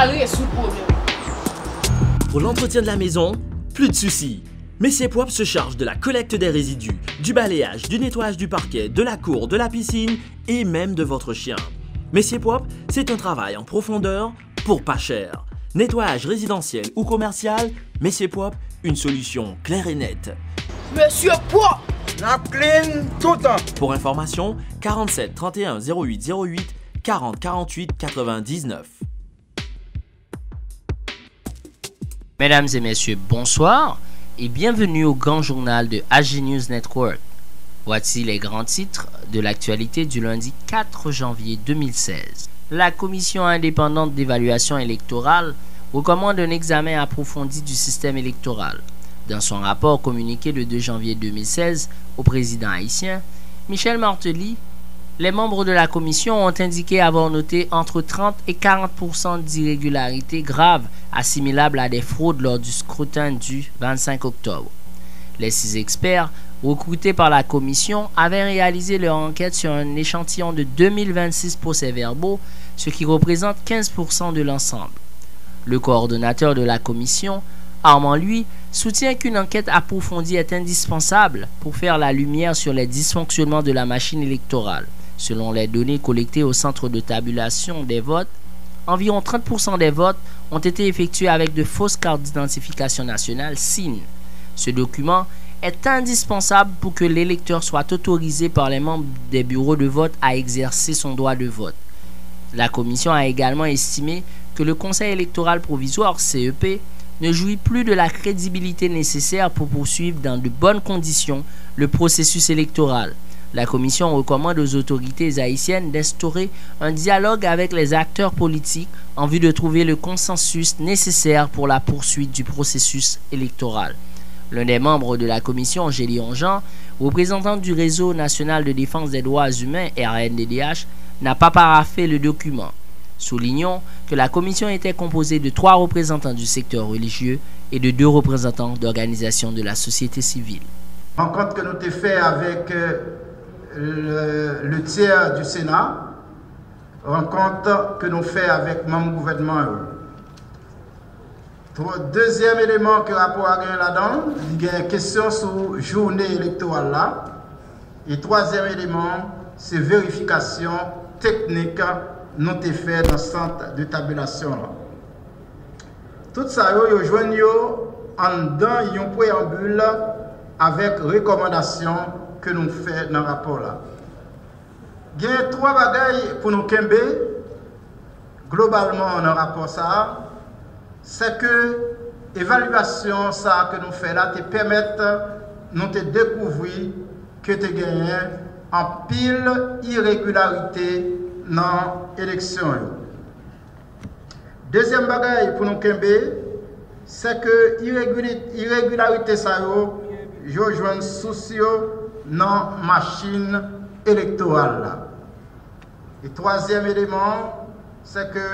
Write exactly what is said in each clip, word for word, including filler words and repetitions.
Résoudre problème. Pour l'entretien de la maison, plus de soucis. Messier Propre se charge de la collecte des résidus, du balayage, du nettoyage du parquet, de la cour, de la piscine et même de votre chien. Messier Propre, c'est un travail en profondeur pour pas cher. Nettoyage résidentiel ou commercial, Messier Propre, une solution claire et nette. Messier Propre. N ap clean toutan. Pour information, quarante-sept trente et un zéro huit zéro huit, quarante quarante-huit quatre-vingt-dix-neuf. Mesdames et messieurs, bonsoir et bienvenue au grand journal de H G News Network. Voici les grands titres de l'actualité du lundi quatre janvier deux mille seize. La Commission indépendante d'évaluation électorale recommande un examen approfondi du système électoral. Dans son rapport communiqué le deux janvier deux mille seize au président haïtien, Michel Martelly, les membres de la commission ont indiqué avoir noté entre trente et quarante pour cent d'irrégularités graves assimilables à des fraudes lors du scrutin du vingt-cinq octobre. Les six experts recrutés par la commission avaient réalisé leur enquête sur un échantillon de deux mille vingt-six procès-verbaux, ce qui représente quinze pour cent de l'ensemble. Le coordonnateur de la commission, Armand Louis, soutient qu'une enquête approfondie est indispensable pour faire la lumière sur les dysfonctionnements de la machine électorale. Selon les données collectées au centre de tabulation des votes, environ trente pour cent des votes ont été effectués avec de fausses cartes d'identification nationale, SIN. Ce document est indispensable pour que l'électeur soit autorisé par les membres des bureaux de vote à exercer son droit de vote. La commission a également estimé que le Conseil électoral provisoire, C E P, ne jouit plus de la crédibilité nécessaire pour poursuivre dans de bonnes conditions le processus électoral. La commission recommande aux autorités haïtiennes d'instaurer un dialogue avec les acteurs politiques en vue de trouver le consensus nécessaire pour la poursuite du processus électoral. L'un des membres de la commission, Gédéon Jean, représentant du Réseau national de défense des droits humains, R N D D H, n'a pas paraphé le document. Soulignons que la commission était composée de trois représentants du secteur religieux et de deux représentants d'organisations de la société civile. Rankont ke nou te fè avèk le, le tyè du Sénat, rankont ke nou fè avèk manm gouvènman yo. Dezyèm eleman ke rapò a gen ladan, li gen kesyon sou jounen elektoral la. E twazyèm eleman, se verifikasyon teknik nou te fè nan sant de tabilasyon an. Tout sa yo, yo jwenn yo anndan yon preyanbil avèk rekòmandasyon ke nou fè nan rapò la. Gen twa bagay pou nou kenbe globalman nan rapò sa a, se ke evalyasyon sa a ke nou fè la te pèmèt nou te dekouvri ke te genyen anpil iregilarite nan eleksyon yo. Dezyèm bagay pou nou kenbe, se ke iregilarite sa yo, yo jwenn sous yo nan machin elektoral la. E twazyèm eleman, se ke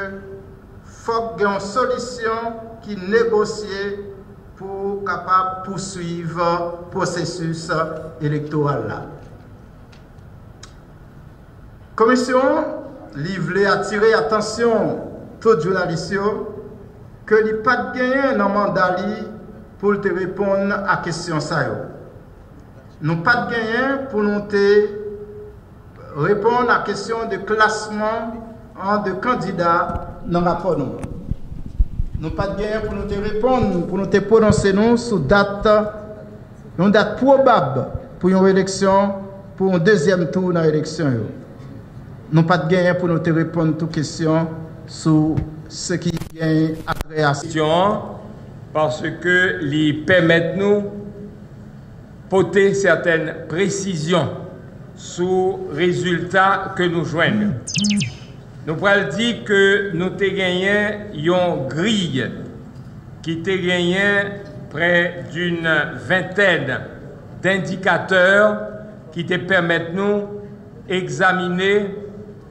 fòk gen yon solisyon ki negosye pou kapab pouswiv pwosesis elektoral la. Komisyon an, li vle atire atansyon tout jounalis yo ke li pa t genyen nan manda li pou l te reponn a kesyon sa yo. Nou pa t genyen pou nou te reponn a kesyon de klasman an de kandida nan rapò nou. Nou pa t genyen pou nou te reponn, pou nou te pwononse nou sou dat, yon dat pwobab pou yon eleksyon, pou yon dezyèm tou nan eleksyon yo. Nou pa t genyen pou nou te reponn tou kesyon sou se ki genyen atrè a. Kesyon an, paske li pèmèt nou pote sètèn presizyon sou rezilta ke nou jwenn yo. Nou pral di ke nou te genyen yon griy ki te genyen près d'une vingtaine d'indicateurs ki te pèmèt nou egzamine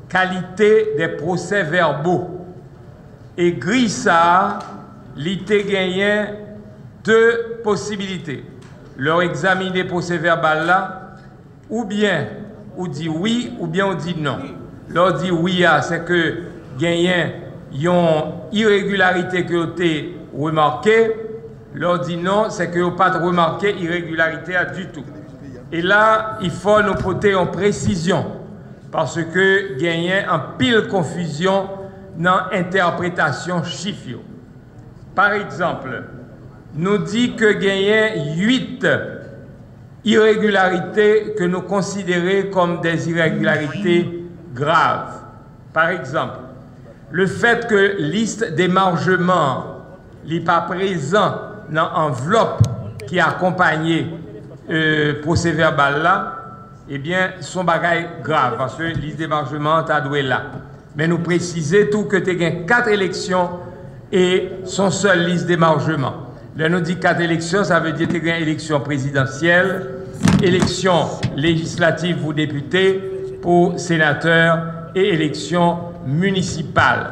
kalite de pwosè vèbo. E griy sa a, li te genyen de posibilite. Lè w egzamine pwosè vèbal la, oubyen ou di wi, oubyen ou di non. Lè w di wi a, se ke genyen yon iregilarite ke yo te remake. Lè w di non, se ke yo pa t remake iregilarite a ditou. E la, il fò nou pote yon presizyon, paske genyen anpil konfizyon nan entèpretasyon chif yo. Pa egzanp, nou di ke genyen uit iregilarite ke nou konsidere kòm des irrégularités graves. Pa egzanp, le fèt ke lis demarjeman li pa prezan nan anvlòp ki akonpanye, e, pwosevèbal la, ebyen, se yon bagay grav, paske lis demarjeman an ta dwe la. Men nou presize tou ke te gen kat eleksyon e se yon sèl lis demarjeman. Lè nou di kat eleksyon, sa vle di te gen eleksyon prezidansyèl, eleksyon lejislatif pou depite, pou senatè e eleksyon minisipal.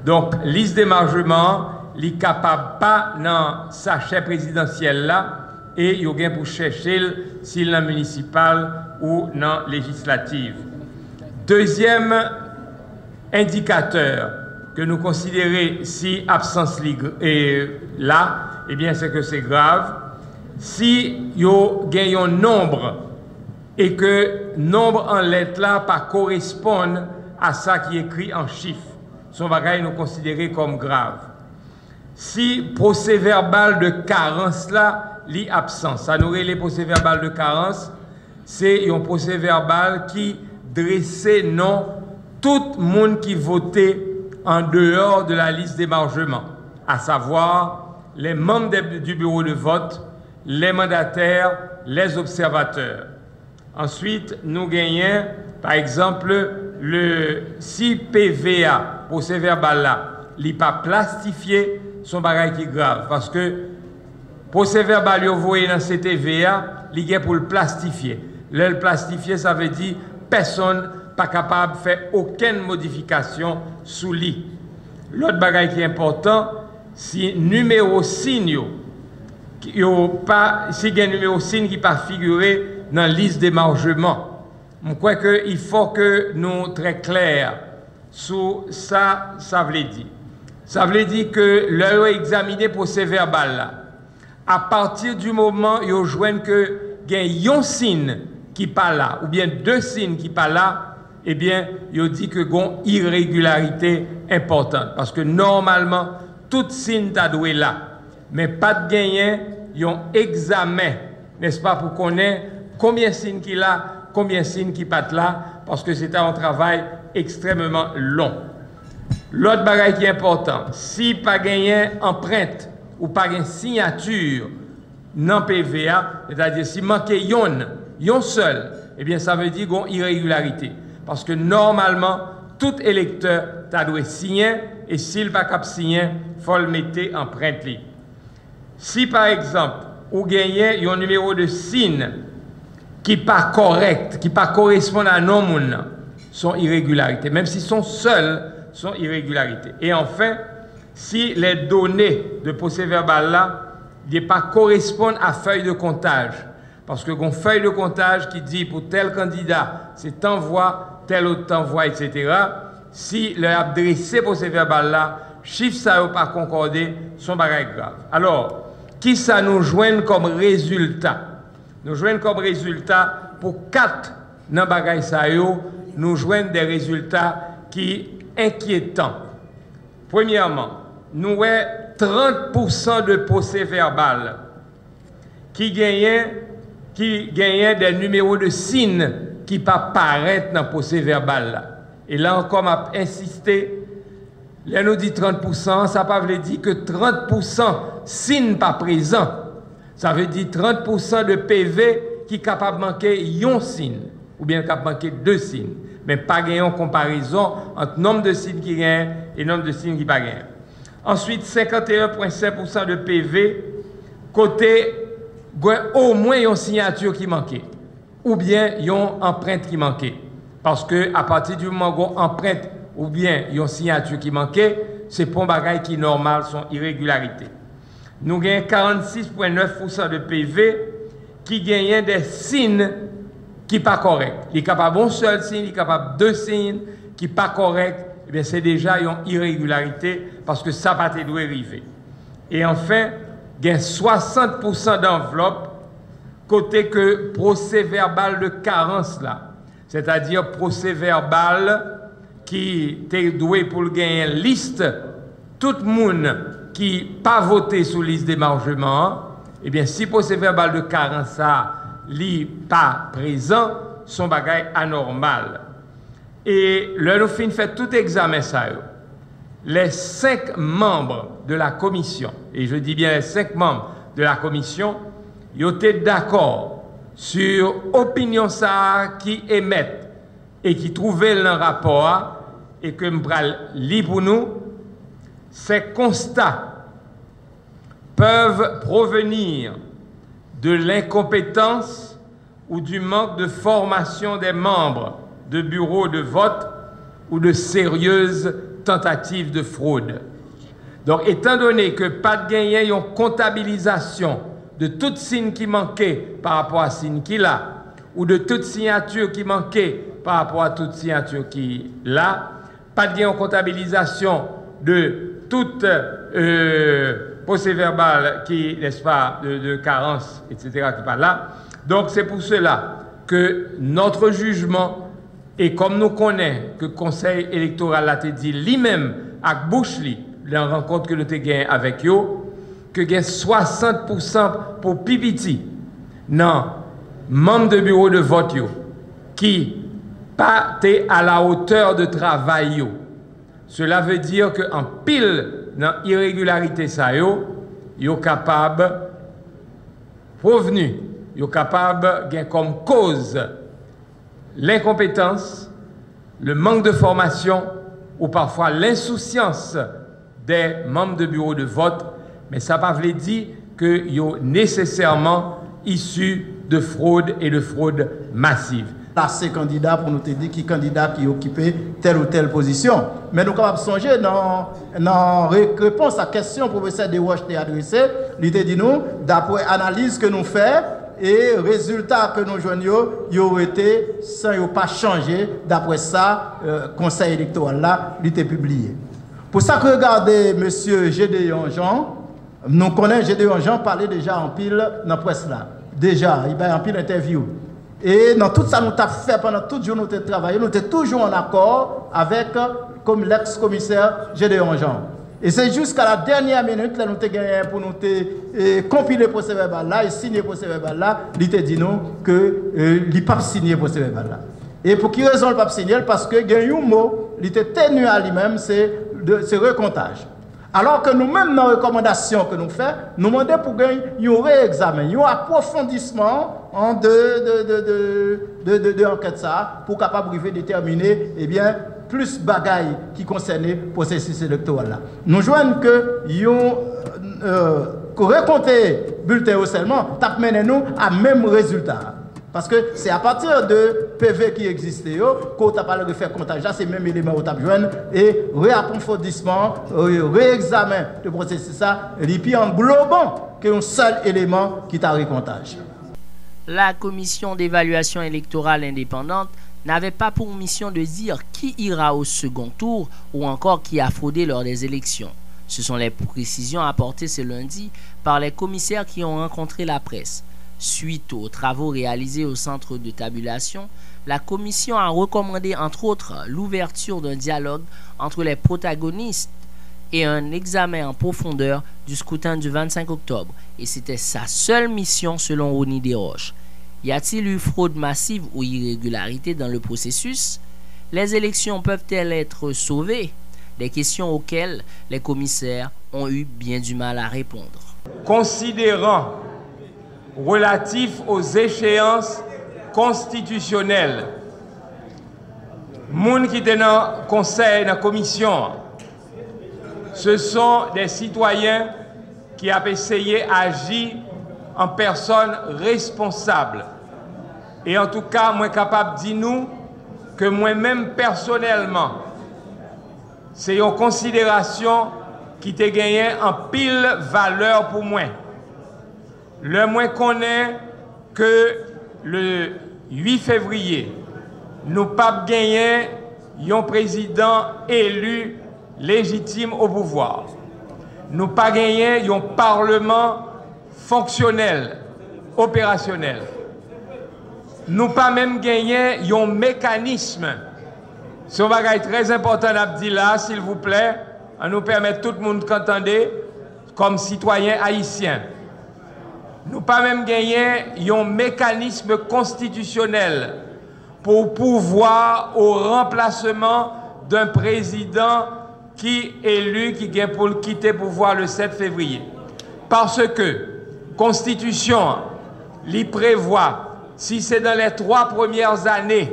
Donk, lis demarjeman an, li kapab pa nan sachè prezidansyèl la, e yo gen pou chèche l si l nan minisipal ou nan lejislatif. Dezyèm endikatè ke nou konsidere si absans li gr-, e, la, ebyen, se ke se grav. Si yo gen yon nonb e ke nonb an lèt la pa koresponn a sa ki ekri an chif, se yon bagay nou konsidere kòm grav. Si pwosevèbal de karans la, li absan. Sa nou rele pwosevèbal de karans, se yon pwosevèbal ki drese non tout moun ki vote en dehors de la liste d'émargement, à savoir les membres des- du bureau de vote, les mandataires, les observateurs. Answit, nou genyen, pa egzanp, le, si P V a, pwosè vèbal la, li pa plastifye, se yon bagay ki grav, paske pwosè vèbal yo voye nan C T V a, li gen pou l plastifye. Lè l plastifye, sa vle di pèsonn pa kapab fè okenn modifikasyon sou li. Lòt bagay ki enpòtan, si nimewo sin yo, ki- yo pa, si gen nimewo sin ki pa figire nan lis demarjeman. M kwè ke il fò ke nou trè klè sou sa sa vle di. Sa vle di ke lè yo egzamine pwosè vèbal la, apati di moman yo jwenn ke gen yon sin ki pa la, oubyen de sin ki pa la, ebyen, yo di ke gon iregilarite enpòtan. Paske nòmalman, tout sin ta dwe la. Men pa t genyen yon egzamen, nèspa, pou konnen konbyen sin ki la, konbyen sin ki pa t la, paske se ta yon travay ekstrèmeman lon. Lòt bagay ki enpòtan, si pa genyen anprent ou pa gen siyati nan P V a, sètadi si manke yonn, yon sèl, ebyen, sa vle di gon iregilarite. Paske nòmalman, tout elektè ta dwe siyen, e si l pa kab siyen, fò l mete anprent li. Si, pa egzanp, ou genyen yon nimewo de sin ki pa kòrèk, ki pa koresponn a non moun nan, se yon iregilarite. Menm si se yon sèl, se yon iregilarite. E anfen, si les données de procès-verbal la, li pa koresponn a fèy de kontaj, paske gon fèy de kontaj ki di pou tèl kandida, se tan vwa, tèl lòt tan vwa, etsetera. Si lè y ap drese pwosè vèbal la, chif sa yo pa konkòde, se yon bagay grav. Alò, kisa nou jwenn kòm rezilta? Nou jwenn kòm rezilta pou kat nan bagay sa yo, nou jwenn de rezilta ki enkyetan. Premyèman, nou wè trant pousan de pwosè vèbal ki genyen, ki genyen de nimewo de sin ki pa parèt nan pwosè vèbal la. E la ankò, m ap ensiste, lè nou di trant pousan, sa pa vle di ke trant pousan sin pa prezan. Sa vle di trant pousan de P V ki kapab manke yon sin, oubyen l kab manke de sin. Men pa gen yon konparezon ant nonb de sin ki genyen e nonb de sin ki pa genyen. Answit, senkant e en pwen senk pousan de P V kote gen omwen yon siyati ki manke, oubyen yon anprent ki manke. Paske apati di moman gon anprent oubyen yon siyati ki manke, se pa yon bagay ki nòmal, se yon iregilarite. Nou gen karannsis pwen nèf pousan de P V ki genyen de sin ki pa kòrèk. Li kapab yon sèl sin, li kapab de sin ki pa kòrèk, Ebyen, se deja yon iregilarite, paske sa pa te dwe rive. E anfen, gen swasant pousan danvlòp kote ke pwosevèbal de karans la, sètadi pwosevèbal ki te dwe pou l genyen lis tout moun ki pa vote sou lis demarjeman an, ebyen, si pwosevèbal de karans sa a, li pa prezan, se yon bagay anòmal. E lè nou fin fè tout egzamen sa yo, les cinq membres de la commission, et je dis bien les cinq membres de la commission, yo te dakò sur opinyon sa a ki emèt e ki twouve l nan rapò a, e ke m pral li pou nou, ces constats peuvent provenir de l'incompétence ou du manque de formation des membres de bureaux de vote ou de sérieuses tentatives de fraude. Donk, etandone ke pa t genyen yon kontabilizasyon de tout siy ki manke pa rapò a siy ki la, ou de tout siyati ki manke pa rapò a tout siyati ki la, pa t gen yon kontabilizasyon de tout, euh, pwosevèbal ki, n'est-ce pas, de, de karans, et cetera, ki pa la. Donc, c'est pour cela que notre jugement, e kòm nou konnen ke Konsèy Elektoral la te di li menm ak bouch li, nan rankont ke nou te gen avèk yo, ke gen swasant pousan pou pi piti nan manm de biwo de vòt yo ki pa te à la hauteur de travay yo. Cela veut dire que anpil nan iregilarite sa yo, yo kapab pwovni, yo kapab gen kòm koz lenkonpetans, le manque de formation ou parfois l'insouciance des membres de bureau de vote, men sa pa vle di ke yo nesesèman issus de fraude et de fraude massive. Plase kandida pou nou te di ki kandida ki okipe tèl ou tèl pozisyon. Men nou kapab sonje nan, nan re-, repons a kesyon pwofesè Desroches te adrese, li te di nou, daprè analiz ke nou fè e rezilta ke nou jwenn yo, yo rete san yo pa chanje, daprè sa, euh, Konsèy Elektoral la, li te pibliye. Pou sa k regade mesye Gédéon Jean, nou konnen Gédéon Jean pale deja anpil nan près la. Deja, li bay anpil entèvyou. E nan tout sa nou t ap fè pandan tout jou nou te travay, nou te toujou an akò avèk komi-, lèks komisè Gédéon Jean. E se jiska la dènyè minit, lè nou te genyen pou nou te, e, konpile pwosevèbal la e siyen pwosevèbal la, li te di nou ke, e, li p ap siyen pwosevèbal la. E pou ki rezon li p ap siyen l? Paske gen yon mo li te teni a li menm, se, de, se rekontaj. Alò ke nou menm, nan rekòmandasyon ke nou fè, nou mande pou gen yon re-egzamen, yon apwofondisman an de, de, de, de, de, de, de ankèt sa a, pou kapab rive detèmine, ebyen, plis bagay ki konsène pwosesis elektoral la. Nou jwenn ke yon, euh, rekonte bilten yo sèlman t ap mennen nou a menm rezilta a. Paske se apati de P V ki egziste yo, ke w ta pral refè kontaj la, se menm eleman w t ap jwenn, e reapwofondisman, re-, re-egzamen de pwosesis la, li pi angloban ke yon sèl eleman ki ta rekontaj. La Commission d'évaluation électorale indépendante n'avait pas pour mission de dire qui ira au second tour ou encore qui a fraudé lors des élections. Ce sont les précisions apportées ce lundi par les commissaires qui ont rencontré la presse. Suite aux travaux réalisés au centre de tabulation, la commission a recommandé entre autres l'ouverture d'un dialogue entre les protagonistes et un examen en profondeur du scrutin du vingt-cinq octobre, et c'était sa seule mission selon Rony Desroches. Y a-t-il eu fraude massive ou irrégularité dans le processus? Les élections peuvent-elles être sauvées? Des questions auxquelles les commissaires ont eu bien du mal à répondre. Considérant relatif aux échéances constitutionnelles, moun ki te nan konsèy, nan komisyon an, ce sont des citoyens ki ap eseye aji an pèsòn responsab. E antouka, mwen kapab di nou ke mwen menm pèsonèlman, se yon konsiderasyon ki te genyen anpil valè pou mwen. Lè mwen konnen ke le uit fevriye, nou p ap genyen yon prezidan eli lejitim o pouvwa. Nou pa genyen yon palman fonksyonèl, operasyonèl. Nou pa menm genyen yon mekanism. Se yon bagay trè enpòtan n ap di la, silvouplè, ann nou pèmèt tout moun k ap tande, kòm sitwayen ayisyen. Nou pa menm genyen yon mekanism konstitisyonèl pou pouvwa o ranplasman d'un président ki eli, ki gen pou l kite pouvwa le sept février. Paske konstitisyon an, li prevwa, si se dans les trois premières années,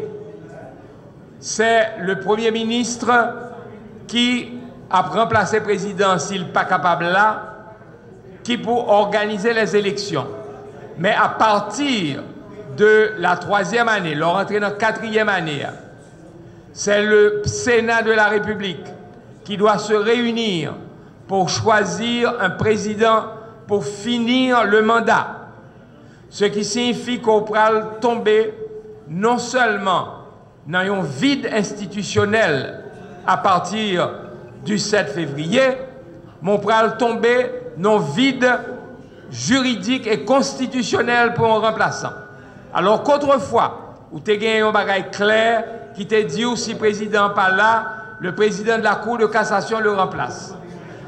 c'est le Premier ministre ki ap ranplase prezidan an si l pa kapab la, ki pou òganize les élections. Mais à partir de la troisième année, lè w rantre nan katriyèm ane a, c'est le Sénat de la République qui doit se réunir pour choisir un président pour finir le mandat. Ce qui signifie ke w pral tonbe non sèlman nan yon vid enstitisyonèl apati di sèt fevriye, men w pral tonbe nan yon vid jiridik e konstitisyonèl pou yon ranplasan. Alò, ke otrefwa, ou te gen yon bagay klè ki te di w si prezidan an pa la, le président de la Cour de cassation le remplace.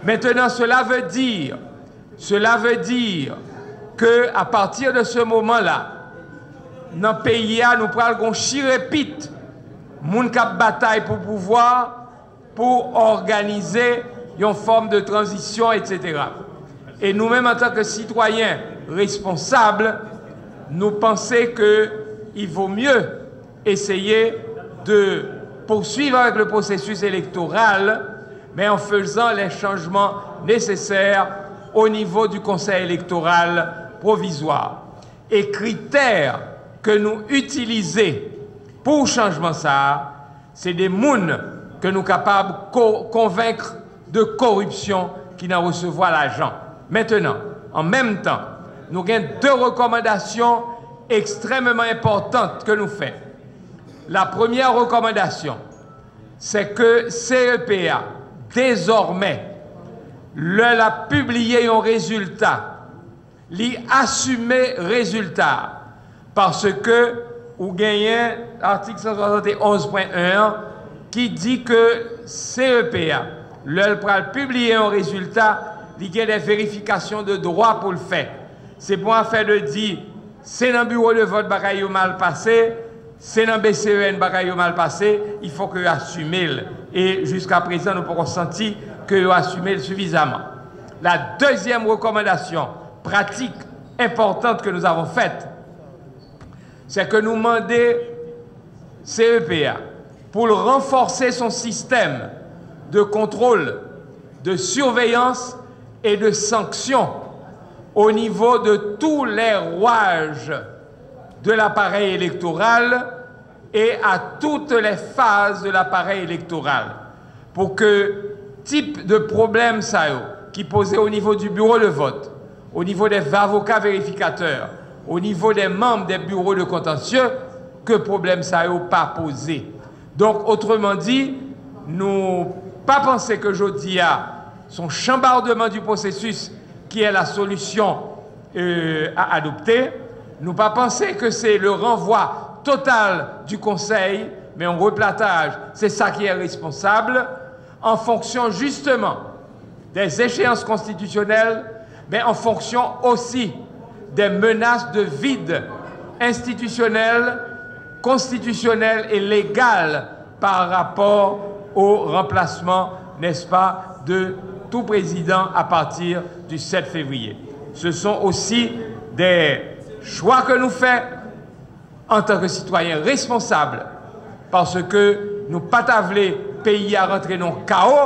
Maintenant, cela veut dire, cela veut dire que à partir de ce moment-là, nan peyi a, nou pral gon chirepit moun k ap batay pou pouvwa, pou òganize yon fòm de tranzisyon, etsetera. E nou menm, antanke sitwayen responsab, nou panse ke il vaut mieux essayer de poursuivre avec le processus électoral, mais en faisant les changements nécessaires au niveau du Conseil électoral provisoire. E kritè ke nou itilize pou chanjman sa a, se de moun ke nou kapab ko-, konvenk de koripsyon ki nan resevwa lajan. Mentenan, an menm tan, nou gen de rekòmandasyon ekstrèmeman enpòtan ke nou fè. La premyè rekòmandasyon, se ke C E P a, dezòmè, lè l ap pibliye yon rezilta, li asime rezilta a, paske ou genyen atik san swasann e onz pwen en an ki di ke C E P a, lè l pral pibliye yon rezilta, li gen de verifikasyon de dwa pou l fè. Se pa yon afè de di, se nan biwo de vòt bagay yo mal pase, se nan B C E N bagay yo mal pase, il faut que yo asime l. E jiska prezan, nou poko santi ke yo asime l sifizaman. La deuxième recommandation pratique importante que nous avons faite, c'est que nou mande C E P a pou l ranfòse son sistèm de contrôle, de surveillance et de sanction au niveau de tous les rouages de l'appareil électoral et à toutes les phases de l'appareil électoral, pou ke tip de pwoblèm sa yo ki poze o nivo du bureau de vote, o nivo des avocats vérificateurs, o nivo des membres des bureaux de contentieux, ke pwoblèm sa yo pa poze. Donk, otreman di, nou pa panse ke jodi a, se yon chambardeman du processus qui est la solution, euh, à adopter. Nou pa panse ke se le renvoi total du Conseil, men yon replataj, se sa ki est responsable, en fonction justement des échéances constitutionnelles, mais en fonction aussi des menaces de vide institutionnel, constitutionnel et légal par rapport au remplacement, n'est-ce pas, de tout président à partir du sept février. Ce sont aussi des choix que nous faisons en tant que citoyens responsables, paske nou pa ta vle peyi a rantre nan kawo,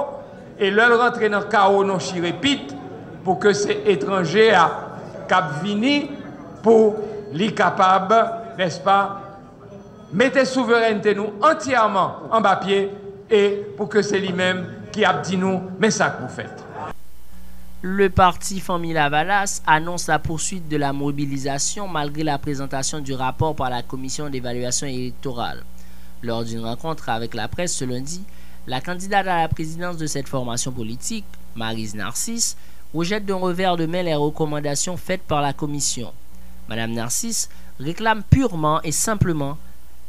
e lè l rantre nan kawo, nan chirepit, pou ke se etranje a k ap vini pou li kapab, n'est-ce pas, mete souverènte nou antyèman anba pye, e pou ke se li menm ki ap di nou, men sa k pou fèt. Le parti Fanmi Lavalas annonce la poursuite de la mobilisation malgré la présentation du rapport par la Commission d'évaluation électorale. Lors d'une rencontre avec la presse ce lundi, la candidate à la présidence de cette formation politique, Maryse Narcisse, rejette d'un revers de main les recommandations faites par la commission. Madame Narcisse réclame purement et simplement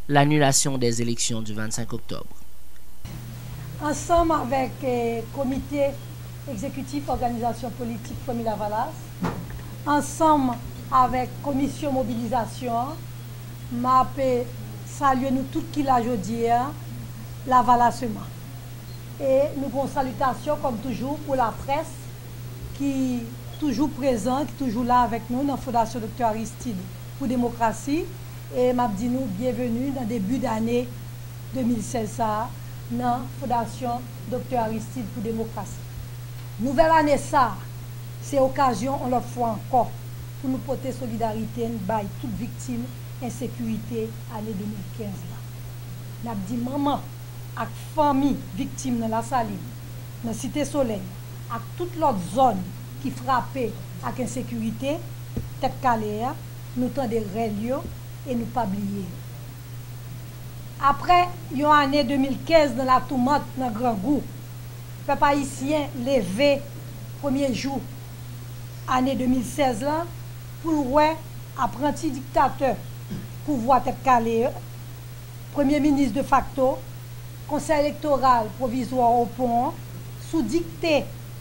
l'annulation des élections du vingt-cinq octobre. Ansanm avèk eh, komite egzekitif òganizasyon politik Fanmi Lavalas, ansanm avèk komisyon mobilizasyon an, m ap eh, salye nou tout ki la jodi a, Lavalasman. E nou gen yon salitasyon, kòm toujou, pou laprès ki toujou prezan, ki toujou la avèk nou nan Fondasyon Doktè Aristide pou Demokrasi. E m ap di nou byenveni nan debi dane de mil sèz sa a nan Fondasyon Doktè Aristide pou Demokrasi. Nouvèl ane sa a, se okazyon yon lòt fwa ankò pou nou pote solidarite n bay tout viktim ensekirite ane de mil kenz la. N ap di manman ak fanmi viktim nan Lasalin, nan Site Solèy, ak tout lòt zòn ki frape ak ensekirite, Tèt Kale a, nou tande rèl yo e nou pa bliye yo. Apre yon ane de mil kenz nan latoumant, nan grangou, pèp ayisyen leve premye jou ane de mil sèz la pou l wè apranti diktatè pouvwa Tèt Kale yo, premye minis defakto, Konsèy Elektoral Pwovizwa Opon an, sou dikte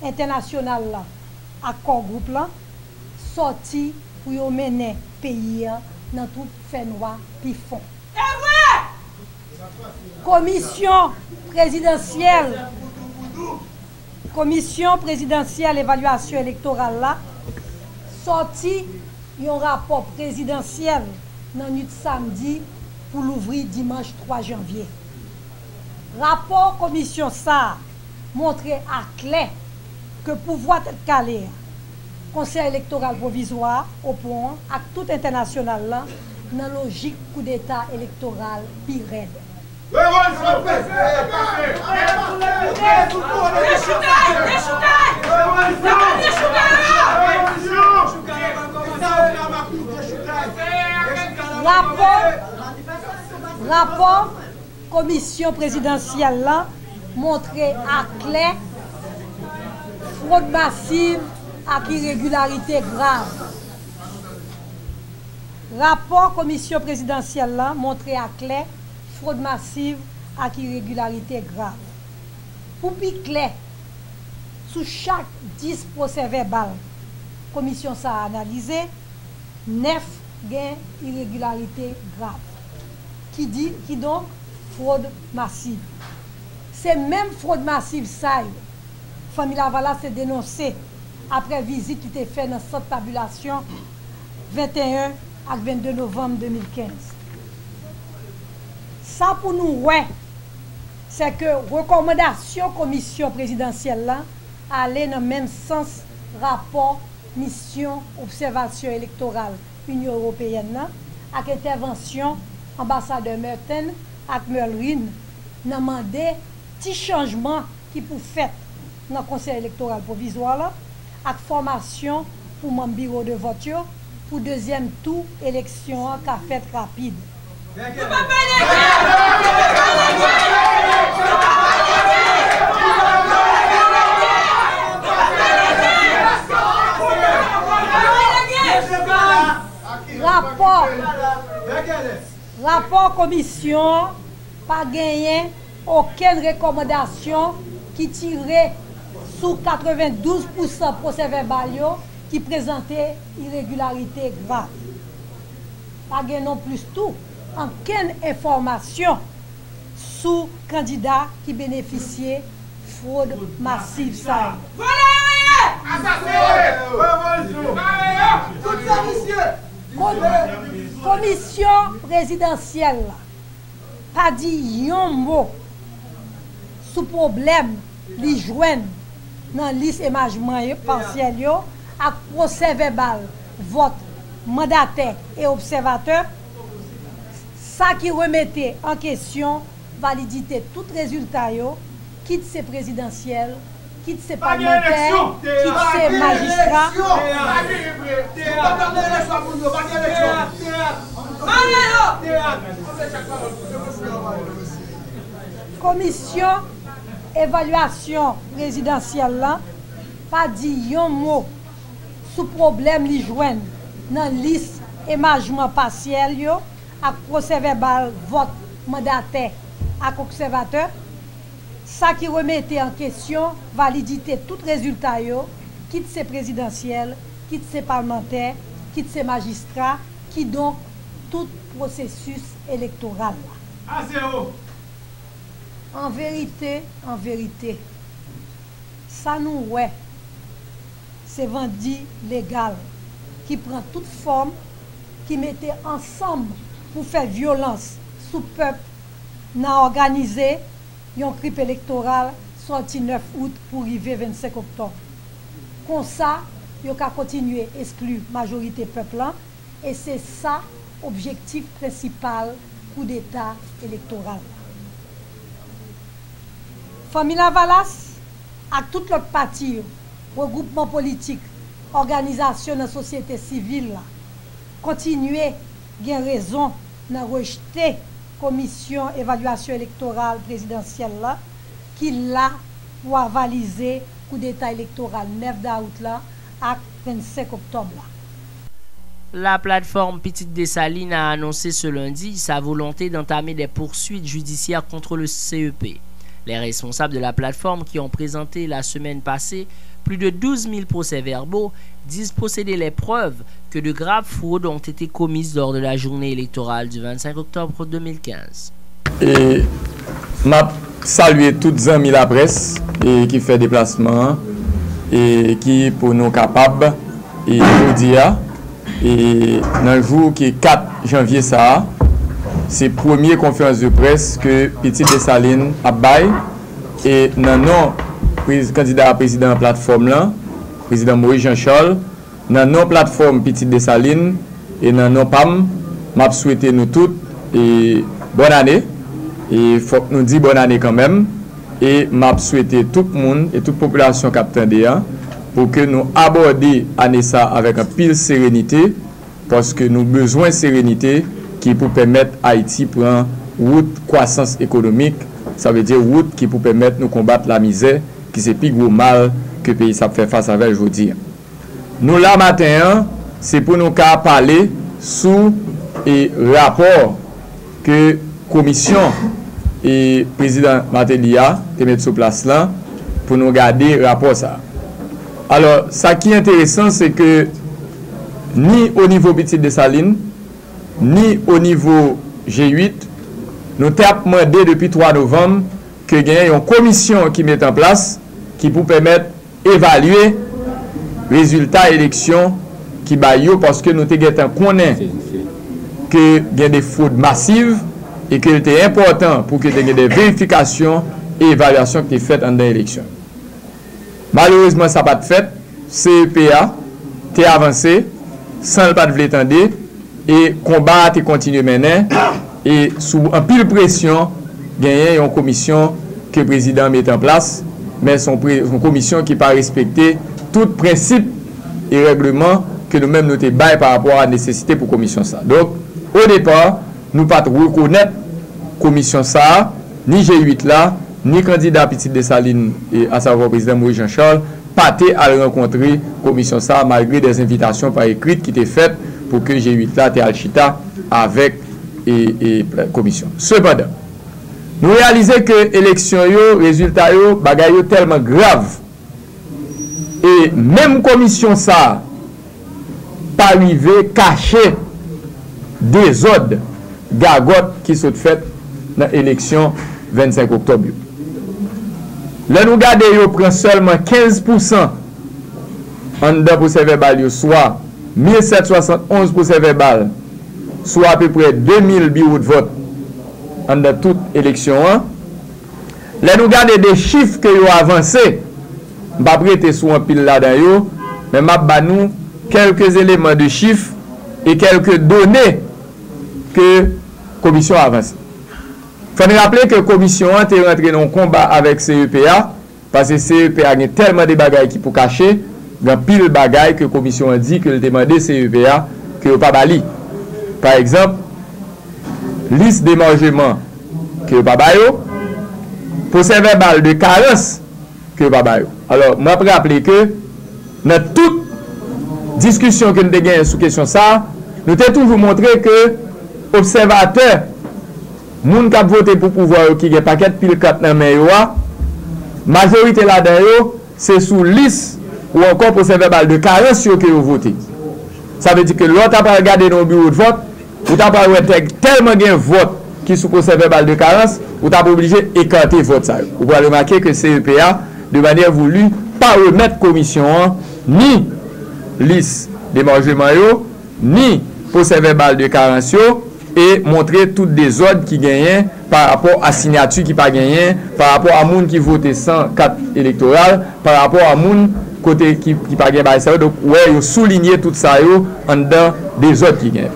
entènasyonal la ak Core Group la, sòti pou yo mennen peyi a nan twou fènwa pi fon. Komisyon prezidansyèl Komisyon prezidansyèl evalyasyon elektoral la sòti yon rapò prezidansyèl nan nwit samdi pou louvri dimanch twa janvye. Rapò komisyon sa a montre aklè ke pouvwa Tèt Kale a, Konsèy Elektoral Pwovizwa a, Opon an ak tout entènasyonal la nan lojik koudeta elektoral pi rèd. Rapò, rapò Komisyon prezidansyèl la montre aklè fwod masiv ak iregilarite grav. Rapò Komisyon prezidansyèl la montre aklè fwod masiv ak iregilarite grav. Pou pi klè, sou chak dis pwosèvèbal komisyon sa a analize, nèf gen iregilarite grav, ki di, kidonk, fwod masiv. Se menm fwod masiv sa yo Fanmi Lavalas te denonse apre vizit li te fè nan sant tabilasyon venteyen ak vennde novanm de mil kenz. Sa pou nou wè, se ke rekòmandasyon komisyon prezidansyèl la ale nan menm sans rapò misyon obsèvasyon elektoral Inyon Ewopeyèn nan ak entèvansyon anbasadè Merten ak Merlin nan mande ti chanjman ki pou fèt nan Konsèy Elektoral Pwovizwa la ak fòmasyon pou manm biwo de vòt yo pou dezyèm tou eleksyon an ka fèt rapid. Rapò, rapò komisyon an pa genyen okenn rekòmandasyon ki tire sou katrevendouz pousan pwosèvèbal yo ki prezante iregilarite grav. Pa gen nonplis tou ankenn enfòmasyon sou kandida ki benefisye fwod masiv sa yo. Komisyon prezidansyèl la pa di yon mo sou pwoblèm li jwenn nan lis emajman pasyèl yo ak pwosèvèbal vòt mandatè e obsèvatè, sa ki remete an kesyon validite tout rezilta yo, kit se prezidansyèl, kit se palmantè, kit se majistra. Komisyon evalyasyon prezidansyèl la pa di yon mo sou pwoblèm li jwenn nan lis emajman pasyèl yo ak pwosèvèbal vòt mandatè ak obsèvatè, sa ki remete an kesyon validite tout rezilta yo, kit se prezidansyèl, kit se palmantè, kit se majistra, kidonk tout pwosesis elektoral la. An verite, an verite, sa nou wè, se vandi legal ki pran tout fòm, ki mete ansanm pou fè vyolans sou pèp nan òganize yon krip elektoral sòti nèf out pou rive vennsenk oktòb. Konsa, yo ka kontinye eskli majorite pèp lan, e se sa objektif prensipal koudeta elektoral la. Fanmi Lavalas ak tout lòt pati yo, regwoupman politik, òganizasyon nan sosyete sivil la, kontinye gen rezon nan rejte Komisyon Evalyasyon Elektoral Prezidansyèl la, ki la pou avalize koudeta elektoral nèf dawout la ak vennsenk oktòb la. La plateforme Petite Dessalines a annoncé ce lundi sa volonté d'entamer des poursuites judiciaires contre le C E P. Les responsables de la plateforme qui ont présenté la semaine passée plus de douze mille procès-verbaux disent posséder les preuves que de graves fraudes ont été commises lors de la journée électorale du vingt-cinq octobre deux mille quinze. E m ap salye tout zanmi laprès e ki fè deplasman an e ki pou nou kapab e jodi a e nan jou ki kat janvye sa a se premye konferans de près ke Pitit Desalin ap bay e nan non kandida prezidan platfòm lan, prezidan Moïse Jean Charles, nan non platfòm Pitit Desalin e nan non pa m, m ap swete nou tout e bòn ane e fòk nou di bòn ane kanmenm e m ap swete tout moun e tout popilasyon k ap tande a pou ke nou abòde ane sa avèk anpil serenite paske nou bezwen serenite ki pou pèmèt Ayiti pran wout kwasans ekonomik, sa vle di wout ki pou pèmèt nou konbat lamizè ki se pi gwo mal ke peyi sa ap fè fas avè l jodi a. Nou la maten an, se pou nou ka pale sou e rapò ke komisyon e prezidan Martelly a te met sou plas lan pou nou gade rapò sa. Alò, sa ki enteresan se ke ni o nivo Pitit Desalin, ni o nivo G uit, nou t ap mande depi twa novanm ke genyen yon komisyon ki met an plas ki pou pèmèt evalye rezilta eleksyon ki bay yo paske nou te gentan konnen ke gen de fwod masiv e ke l te enpòtan pou ke te gen de verifikasyon e evalyasyon ki te fèt anndan eleksyon. Malerezman sa pa t fèt, C E P a te avanse san l pa t vle tande e konba a te kontinye mennen e sou anpil presyon genyen yon komisyon ke prezidan an mete an plas, men se yon komisyon ki pa respekte tout prensip e règleman ke nou menm nou te bay pa rapò a nesesite pou komisyon sa. Donk, o depa, nou pa t rekonèt komisyon sa a, ni G uit la, ni kandida Pitit Desalin, e, asavwa prezidan Moïse Jean Charles, pa te al rankontre komisyon sa a malgre de envitasyon pa ekrit ki te fèt pou ke G uit la te al chita avèk e, e, komisyon. Sepandan, nou reyalize ke eleksyon yo, rezilta yo, bagay yo tèlman grav e menm komisyon sa a pa rive kache dezòd, gagòt ki sot fèt nan eleksyon vennsenk oktòb yo. Lè nou gade yo pran sèlman kenz pousan anndan pwosèvèbal yo swa mil sèt swasannonz pwosèvèbal sou apeprè de mil biwo de vòt anndan tout eleksyon an. Lè nou gade de chif ke yo avanse, m p ap rete sou anpil ladan yo, men m ap ba nou kèlke eleman de chif e kèlke done ke komisyon an avanse. Fò n raple ke komisyon an te rantre nan yon konba avèk C E P a, paske C E P a gen tèlman de bagay ki pou kache, gen anpil bagay ke komisyon an di ke l te mande C E P a ke yo pa ba li. Pa egzanp, lis demajman ke yo pa ba yo, Pwosè vèbal de karans ke yo pa ba yo. Alò, m ap raple ke nan tout diskisyon ke n te genyen sou kesyon sa a, nou te toujou montre ke obsèvatè, moun k ap vote pou pouvwa yo ki gen pakèt pil kat nan men yo a, majorite ladan yo, se sou lis ou ankò pwosè vèbal de karans yo ke yo vote. Sa vle di ke lè w ta pral gade nan yon biwo de vòt, ou ta pral wè tèg tèlman gen vòt ki sou pwosè vèbal de karans, ou t ap oblije ekate vòt sa yo. Ou pral remake ke C E P A, de manyè voulu, pa remèt komisyon an ni lis demajman yo, ni pwosè vèbal de karans yo, e montre tout dezòd ki genyen pa rapò a siyati ki pa genyen, pa rapò a moun ki vote san kat elektoral, pa rapò a moun kote ki, ki pa gen bagay sa yo. Donk, ou wè, yo soulinye tout sa yo anndan dezòd ki genyen.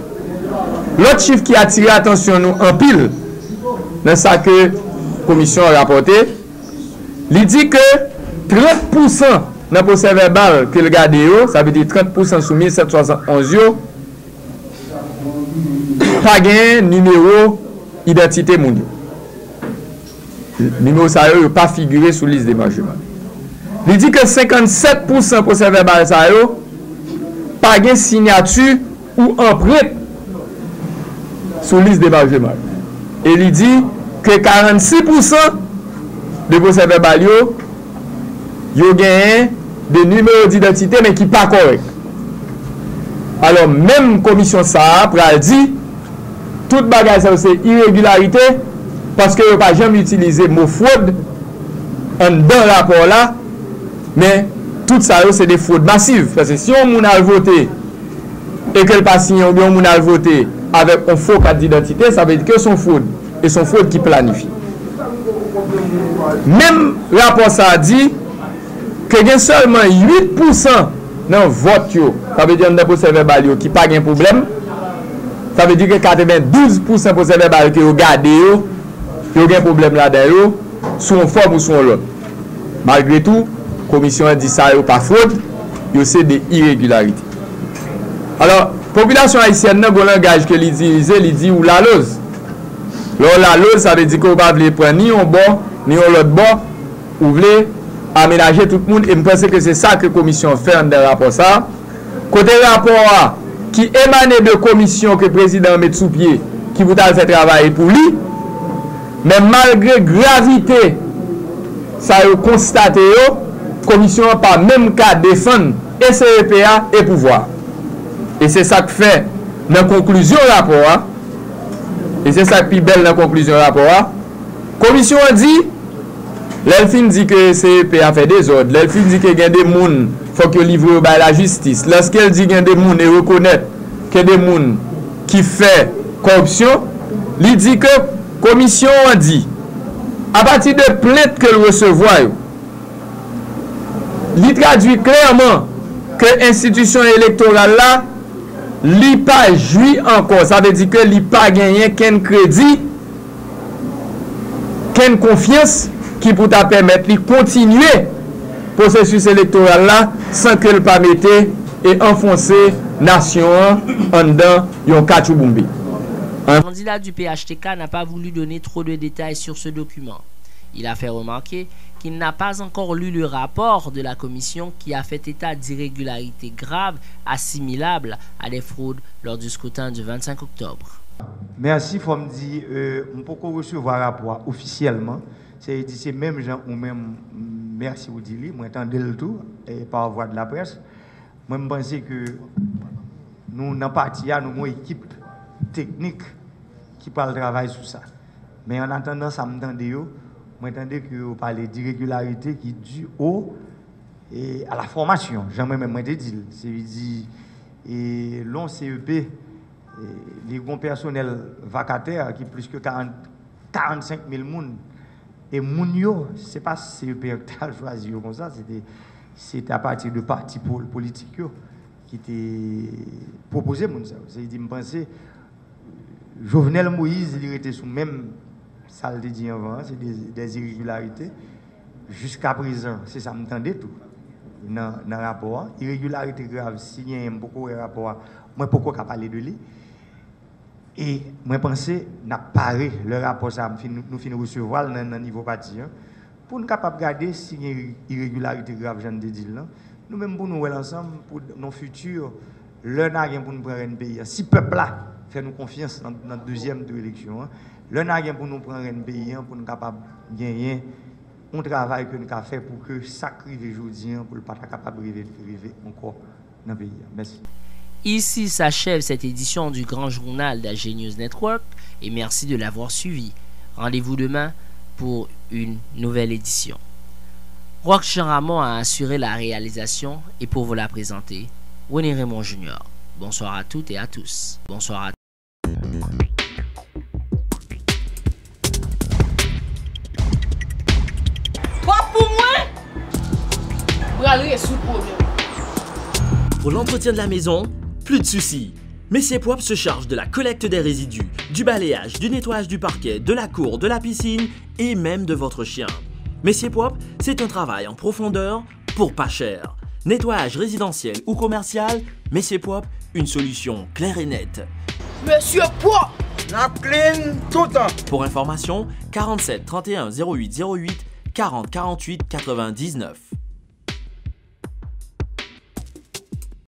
Lòt chif ki atire atansyon nou anpil nan sa ke komisyon an rapòte, li di ke trant pousan nan pwosè vèbal ke l gade yo, sa vle di trant pousan sou mil sèt swasannonz yo, pa gen nimewo idantite moun yo. Nimewo sa yo, yo pa figire sou lis demajman. Li di ke senkannsèt pousan pwosè vèbal sa yo pa gen siyati ou anprent sou lis demajman. E li di ke karannsis pousan de pwosè vèbal yo, yo genyen de nimewo didantite, men ki pa kòrèk. Alò, menm komisyon sa a pral di, tout bagay sa yo se iregilarite, paske yo pa janm itilize mo fwod anndan rapò la, men tout sa yo se de fwod masiv. Paske si yon moun al vote e ke l pa siyen, oubyen yon moun al vote avèk yon fo kat didantite, sa vle di ke se yon fwod, e se yon fwod ki planifye. Menm rapò sa a di ke gen sèlman uit pousan nan vòt yo, sa vle di anndan pwosè vèbal yo, ki pa gen pwoblèm. Sa vle di ke katrevendouz pousan pwosè vèbal ke yo gade yo, yo gen pwoblèm ladan yo, sou yon fòm ou sou yon lòt. Malgre tou, komisyon an di sa yo pa fwod, yo se de iregilarite. Alò, popilasyon ayisyèn nan gon langaj ke li itilize, li di ou laloz. Lè w laloz, sa vle di ke w pa vle pran ni yon bò, ni yon lòt bò, ou vle amenaje tout moun, e m panse ke se sa ke komisyon an fè anndan rapò sa a. Kote rapò a, ki emane de komisyon ke prezidan an met sou pye, ki pou t al fè travay pou li, men malgre gravite sa yo konstate yo, komisyon an pa menm ka defann e C E P A e pouvwa. E se sa k fè nan konklizyon rapò a, e se sa k pi bèl nan konklizyon rapò a, komisyon an di, lè l fin di ke C E P A fè dezòd, lè l fin di ke gen de moun fòk yo livre yo bay lajistis, lòske l di gen de moun e rekonèt ke de moun ki fè kòripsyon, li di ke komisyon an di, apati de plent ke l resevwa yo, li tradui klèman ke enstitisyon elektoral la, li pa jwi ankò. Sa vle di ke li pa genyen kenn kredi, kenn konfyans ki pou ta pèmèt li kontinye pwosesis elektoral la san ke l pa mete e anfonse nasyon an anndan yon katchouboumbe. Le candidat du P H T K n'a pas voulu donner trop de détails sur ce document. Il a fait remarquer qu'il n'a pas encore lu le rapport de la commission qui a fait état d'irrégularités graves assimilables à des fraudes lors du scrutin du vingt-cinq octobre. Mèsi, fò m di, euh, m poko resevwa rapò a ofisyèlman. Se di se menm jan ou menm, mèsi ou di li, mwen tande l tou, e pa vwa de laprès. Mwen m panse ke nou nan pati a, nou gon ekip teknik ki pral travay sou sa. Men an atandan sa m tande yo, mwen tande ke yo pale d'iregilarite ki di o e a la fòmasyon, jan mwen menm mwen te di l. Se vle di, e lè yon C E P, e li gon pèsonèl vakatè ki plis ke karant, karannsenk mil moun. E moun yo, se pa C E P an ki t al chwazi yo konsa, se te, se te apati de pati pol, politik yo ki te pwopoze moun sa yo. Se vle di, m panse, Jovenel Moïse, li rete sou menm sa l te di anvan an, se de, des irrégularités. Jiskaprezan, se sa m tande tou nan, nan rapò a. Iregilarite grav, si genyen, m poko wè rapò a, mwen poko ka pale de li. E mwen panse n ap pare lè rapò sa a fin, nou fin resevwa l nan, nan nivo pati an, pou n kapab gade si gen iregilarite grav jan n te di l lan. Nou menm pou nou wè l ansanm pou nan fiti, lè n a gen pou n pran rèn peyi an, si pèp la fè nou konfyans nan, nan dezyèm tou eleksyon an, lè n a gen pou nou pran rèn peyi an, pou n kapab genyen yon travay ke n ka fè pou ke sa k rive jodi an, pou l pa ta kapab rive, rive ankò nan peyi a. Mèsi. Ici s'achève cette édition du Grand Journal d'A G News Network et merci de l'avoir suivi. Rendez-vous demain pour une nouvelle édition. Rock Jean Ramon a assuré la réalisation et pour vous la présenter, René Raymond Junior. Bonsoir à toutes et à tous. Bonsoir à Pwòp pou mwen, m pral rezoud pwoblèm. Pour l'entretien de la maison, plus de soucis. Messier Propre se charge de la collecte des résidus, du balayage, du nettoyage du parquet, de la cour, de la piscine et même de votre chien. Messier Propre, c'est un travail en profondeur pour pas cher. Nettoyage résidentiel ou commercial, Messier Propre, une solution claire et nette. Mesye pwòp! N ap clean toutan! Pour information, quarante-sept trente et un zéro huit zéro huit, quarante quarante-huit quatre-vingt-dix-neuf.